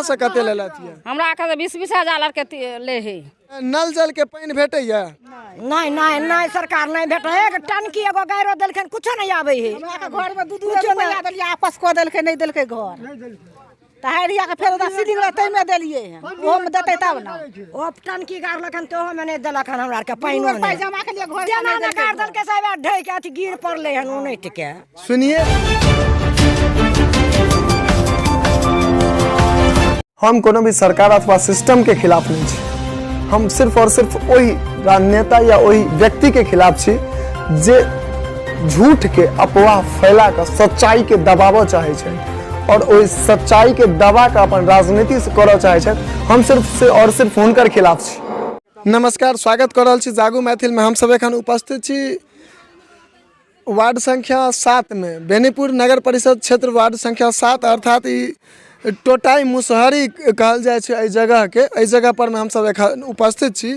अहाँसँ कते लेलथि यऽ? हमरा एखन 20-20 हजार लड़के लै है। नल जलके पानि भेटैए? नहि नहि नहि, सरकार नहि भेटै। एक टंकी एगो गायरो देलखिन, कुछो नहि आबै है। हमरा घरमे 2-2 रुपैआ देलियै, आपस कऽ देलकै, नहि देलकै घर। तऽ हारिया के फेर ओकरा सीलिंग रहै ताहिमे देलियै हँ, ओहोमे देतै तब ने। ओ टंकी गाड़लक हन तऽ ओहोमे नहि देलक हन हमरा आरके पानिओ पाइ नहि। जमा केलियै घर। तेना ने गाड़ देलकै साहेब, ढहि के अथी गिर पड़लै हन उनटि के। सुनिए, हम कोनो भी सरकार अथवा सिस्टम के खिलाफ नहीं छी। हम सिर्फ और सिर्फ ओहि राजनेता या ओहि व्यक्ति के खिलाफ छी जे झूठ के अफवाह फैला कऽ सच्चाई के दबाबऽ चाहै छै और ओहि सच्चाई के दबा कऽ अपन राजनीति से करऽ चाहै छथि। हम सिर्फ से और सिर्फ हुनकर खिलाफ छी। नमस्कार, स्वागत कऽ रहल छी जागू मैथिल में। हम सब एखन उपस्थित छी वार्ड संख्या 7 में, बेनीपुर नगर परिषद क्षेत्र, वार्ड संख्या 7, अर्थात ई टोटाई मुसहरी कहल जाइ छै एहि जगहके। एहि जगह पर मे हमसब एखन उपस्थित छी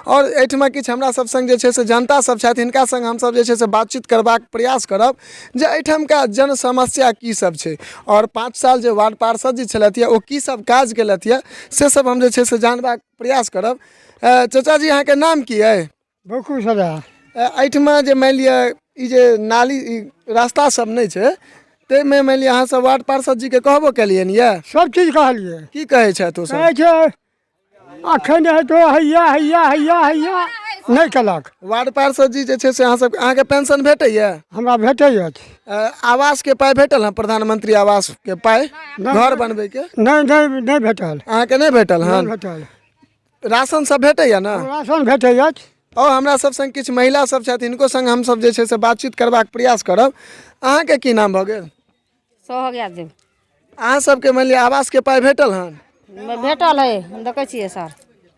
आओर एहिठमा किछु हमरा सब संग जे छै से जनता सब छथि। हिनका संग हमसब जे छै से बातचीत करबाक प्रयास करब जे एहिठामका जन समस्या की सब छै आओर 5 साल जे वार्ड पार्षद जी छलथि यऽ ओ की सब काज केलथि यऽ, से सब हम जे छै से जानबाक प्रयास करब। चचा जी, अहाँके नाम की अइ? बकू सदा। एहिठमा जे मानि लिअ ई जे नाली, ई रास्ता सब नहि छै, ताहिमे मानि लिअ अहाँ सब वार्ड पार्षद जीके कहबो केलियनि यऽ? सब चीज कहलियै। की कहै छथि ओ सब? कहै छै अखन हेतौ, हैया हैया हैया हैया, नहि केलक। वार्ड पार्षद जी जे छै से अहाँ सब, अहाँके पेंशन भेटैए? हमरा भेटै अछि। आवासके पाइ भेटल हँ? प्रधानमंत्री आवासके पाइ घर बनबैके? नहि नहि, नहि भेटल। अहाँके नहि भेटल हँ? नहि भेटल। राशन सब भेटैए ने? राशन भेटै अछि। आओर हमरा सब संग किछु महिला सब छथि, हिनको संग हमसब जे छै से बातचीत करबाक प्रयास करब। अहाँके की नाम भऽ गेल? सो गया जी। अहाँ सबके मानि लिअ आवासके पाइ भेटल हन? भेटल है, देखै छियै सर।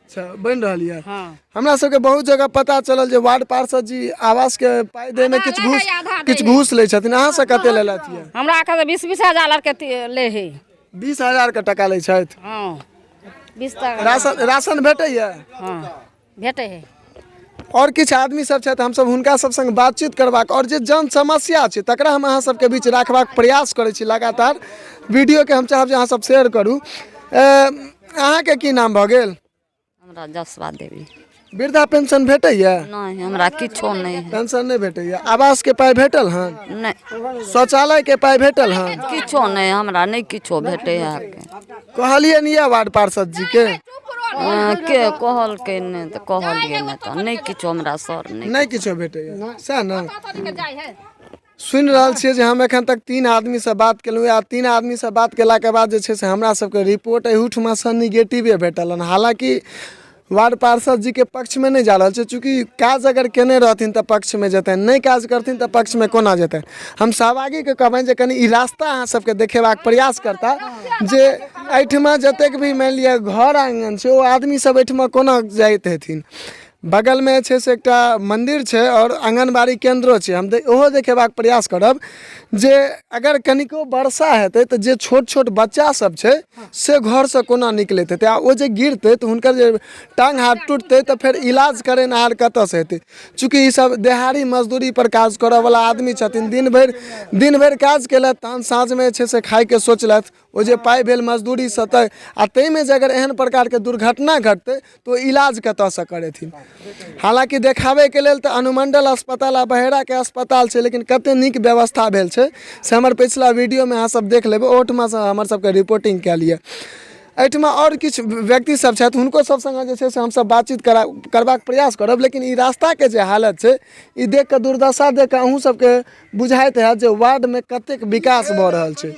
अच्छा, बनि रहल यऽ? हँ। हमरा सबके बहुत जगह पता चलल जे वार्ड पार्षद जी आवासके पाइ दैमे किछु घूस आधा दै। किछु घूस लै छथिन। अहाँ से कते लेलथि यऽ? हमरा एखन 20-20 हजार लड़के लै है। 20 हजारके टका लै छथि? हँ, 20 टाका। राशन, राशन भेटैए? हँ, भेटै है। आओर किछु आदमी सब छथि, हमसब हुनका सब संग बातचीत करबाक आओर जे जन समस्या छै तकरा हम अहाँ सबके बीच राखबाक प्रयास करै छी लगातार। वीडियोके हम चाहब जे अहाँ सब शेयर करू। अहाँके की नाम भऽ गेल? हमरा जसवा देवी। वृद्धा पेंशन भेटैए? नहि, हमरा किछो नहि है। पेंशन नहि भेटैए। आवासके पाइ भेटल हन? नहि। शौचालयके पाइ भेटल हन? किछो नहि, हमरा नहि किछो भेटै है। कहलियनि यऽ वार्ड पार्षद जीके? के कहलकै नहि तऽ कहलियै नहि तऽ नहि किछो हमरा सर नहि। नहि किछो भेटैए, सएह ने? सुनि रहल छियै जे हम एखन तक 3 आदमीसँ बात केलहुँ आ 3 आदमीसँ बात केलाके बाद जे छै से हमरा सबके रिपोर्ट एहूठुमासँ निगेटिवे भेटल हन। हालाँकि वार्ड पार्षद जीके पक्षमे नहि जा रहल छै, चूँकि काज अगर केने रहथिन तऽ पक्षमे जेतनि, नहि काज करथिन तऽ पक्षमे कोना जेतनि? हम सहभागीके कहबनि जे कनि ई रास्ता अहाँ सबके देखेबाक प्रयास करता जे एहिठमा जतेक भी मानि लिअ घर आङ्गन छै, ओ आदमी सब एहिठमा कोना जाइत हेथिन। बगलमे जे छै से एकटा मन्दिर छै आओर आङ्गनबाड़ी केन्द्रो छै। हम ओहो देखेबाक प्रयास करब जे अगर कनिको वर्षा हेतै तऽ जे छोट छोट बच्चा सब छै से घरसँ कोना निकलैत हेतै, आ ओ जे गिरतै तऽ हुनकर जे टाङ्ग हाथ टुटतै तऽ फेर इलाज करेनहार कतऽसँ हेतै? चूँकि ई सब देहाड़ी मजदूरीपर काज करऽवला आदमी छथिन, दिन भरि दिन भरि काज केलथि, तहन साँझमे जे छै से खाइके सोचलथि, ओ जे पाइ भेल मजदूरीसँ तऽ आ ताहिमे जे अगर एहन प्रकारके दुर्घटना घटतै तऽ ओ इलाज कतऽसँ करेथिन? हालाँकि देखाबैके लेल तऽ अनुमण्डल अस्पताल आ बहेड़ाके अस्पताल छै, लेकिन कतेक नीक व्यवस्था भेल छै से हमर पछिला वीडियोमे अहाँ सब देख लेबै। ओहिठमासँ हमर सबके रिपोर्टिंग कयल यऽ। एहिठमा आओर किछु व्यक्ति सब छथि, हुनको सब सङ्गे जे छै से हमसब बातचीत करबाक प्रयास करब, लेकिन ई रास्ताके जे हालत छै ई देख कऽ, दुर्दशा देख कऽ अहूँ सबके बुझाइत हैत जे वार्डमे कतेक विकास भऽ रहल छै,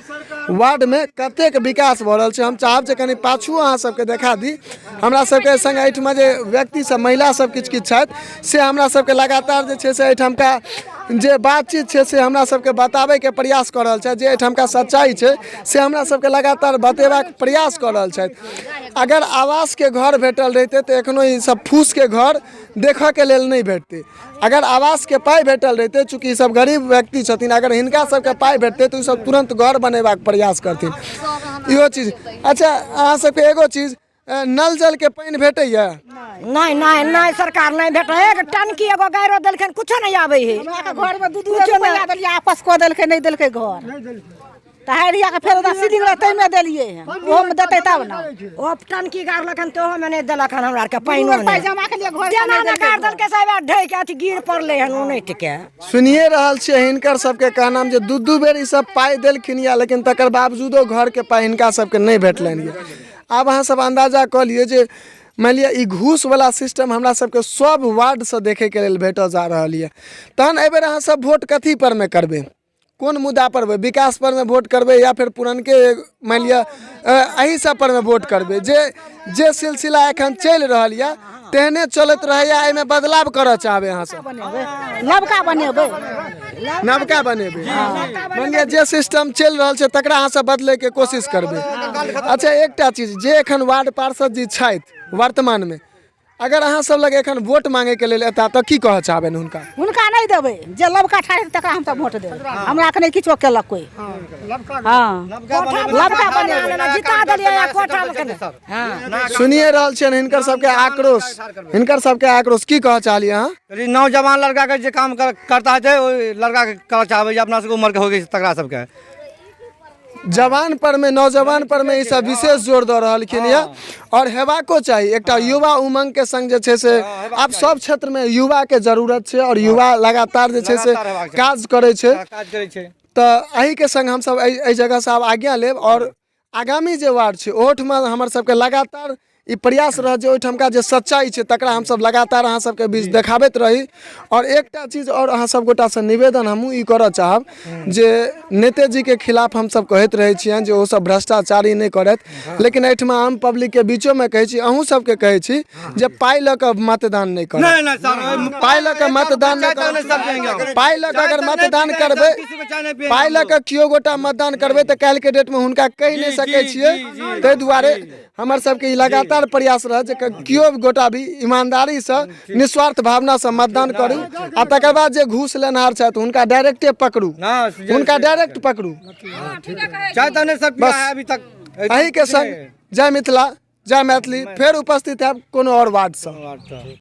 वार्डमे कतेक विकास भऽ रहल छै। हम चाहब जे कनि पाछू अहाँ सबके देखा दी। हमरा सबके संग एहिठमा जे व्यक्ति सब, महिला सब किछु किछु छथि, से हमरा सबके लगातार जे छै से एहिठामका जे बातचीत छै से हमरा सबके बताबैके प्रयास कऽ रहल छथि, जे एहिठामका सच्चाइ छै से हमरा सबके लगातार बतेबाक प्रयास कऽ रहल छथि। अगर आवासके घर भेटल रहितै तऽ एखनो ई सब फूसके घर देखऽके लेल नहि भेटतै। अगर आवासके पाइ भेटल रहितै, चूँकि ई सब गरीब व्यक्ति छथिन, अगर हिनका सबके पाइ भेटतै तऽ ओ सब तुरन्त घर बनेबाक प्रयास करथिन, इहो चीज। अच्छा, अहाँ सबके एगो चीज, नल जलके पानि भेटैए? नहि नहि नहि, सरकार नहि भेटै। एक टंकी एगो गायरो देलखिन, कुछो नहि आबै है। हमरा घरमे 2-2 रुपैआ देलियै, आपस कऽ देलकै, नहि देलकै घर। तऽ हारिया के फेर ओकरा सीलिंग रहै ताहिमे देलियै हन ओहोमे देतै तब ने। ओ टंकी गाड़लक हन तोहोमे नहि देलक हन हमरा आरके पानिओ पाइ नहि। जमा केलियै घर तेना ने गाड़ देलकै साहेब ढहि के अथी गिर पड़लै हन उनटि के। सुनिए रहल छियै हिनकर सबके कहनाम जे दू दू बेर ई सब पाइ देलखिन यऽ, लेकिन तकर बावजूदो घरके पाइ हिनका सबके नहि भेटलनि यऽ। आब अहाँ सब अन्दाजा कऽ लियौ जे मानि लिअ ई घूसवला सिस्टम हमरा सबके सब वार्डसँ देखैके लेल भेटऽ जा रहल यऽ। तहन एहिबेर अहाँ सब वोट कथी परमे करबै, कोन मुद्दा पर विकास पर में वोट करबै या फिर पुरनके मानि लिअ एहि सब पर में वोट करबै? जे जे सिलसिला एखन चलि रहल यऽ तेहने चलैत रहैया, एहिमे बदलाव करऽ चाहबै अहाँ सब? नवका बनेबै, नवका बनेबै। मानि लिअ जे सिस्टम चलि रहल छै तकरा अहाँ सब बदलैके कोशिश करबै। अच्छा, एकटा चीज, जे एखन वार्ड पार्षद जी छथि वर्तमानमे, अगर अहाँ सब लग एखन वोट मांगे के लेल एता तऽ की कहऽ चाहबनि हुनका? हुनका नहि देबै, जे लबका ठाढ़ हेतै तकरा हमसब वोट देबै। हमरा के नहि किछो केलक कोइ। हँ, लबका बनेबै। जिता देलियै आ कोठामे केने। सुनिए रहल छियनि हिनकर सबके आक्रोश, हिनकर सबके आक्रोश। की कहऽ चाहलियै अहाँ? कहलियै नौजवान लड़काके जे काम करता छै ओहि लड़काके करऽ चाहबै जे अपना सबके उमरके हो गेल छै तकरा सबके। जवान पर में, नौजवान पर में ई सब विशेष जोर दऽ रहलखिन यऽ, आओर हेबाको चाही। एकटा युवा उमंग के संग जे छै से आब सब क्षेत्र में युवा के जरूरत छै, आओर युवा लगातार जे छै से लगातार हेबाक चाही। काज करै छै, काज करै छै। तऽ एहिके संग हमसब एहि जगहसँ आब आज्ञा लेब, आओर आगामी जे वार्ड छै ओहोठमा हमर सबके लगातार ई प्रयास रहत जे ओहिठामका जे सच्चाइ छै तकरा हमसब लगातार अहाँ सबके बीच देखाबैत रही। आओर एकटा चीज आओर अहाँ सब गोटासँ निवेदन हमहूँ ई करऽ चाहब जे नेतेजीके खिलाफ हमसब कहैत रहै छियनि जे ओसब भ्रष्टाचारी नहि करथि, लेकिन एहिठमा आम पब्लिकके बीचोमे कहै छी, अहूँ सबके कहै छी जे पाइ लऽ कऽ मतदान नहि करब। नहीं, नहीं, सर, पाइ लऽ कऽ मतदान नहि चाय तक नहीं सब पियेंगे हम। करब। पाइ लऽ कऽ चाय अगर तक नहीं मतदान पियेंगे, करबै, सर, किसी को चाय नहीं पियेंगे पाइ हम लऽ लोग। कऽ केओ गोटा मतदान करबै तऽ काल्हिके डेटमे हुनका कहि नहि जी, सकै जी, छियै। जी, जी, ताहि दुआरे हमर सबके ई लगातार प्रयास रहत जे केओ गोटा भी ईमानदारीसँ निस्वार्थ भावनासँ मतदान करू, आ तकर बाद जे घूस लेनहार छथि हुनका डायरेक्टे पकड़ू, ना, हुनका डायरेक्ट पकड़ू। चाय तक नहीं सब पिया बस। है अभी तक। एहिके संग जय मिथिला, जय मैथिली। फेर उपस्थित हैब कोनो आओर वार्डसँ।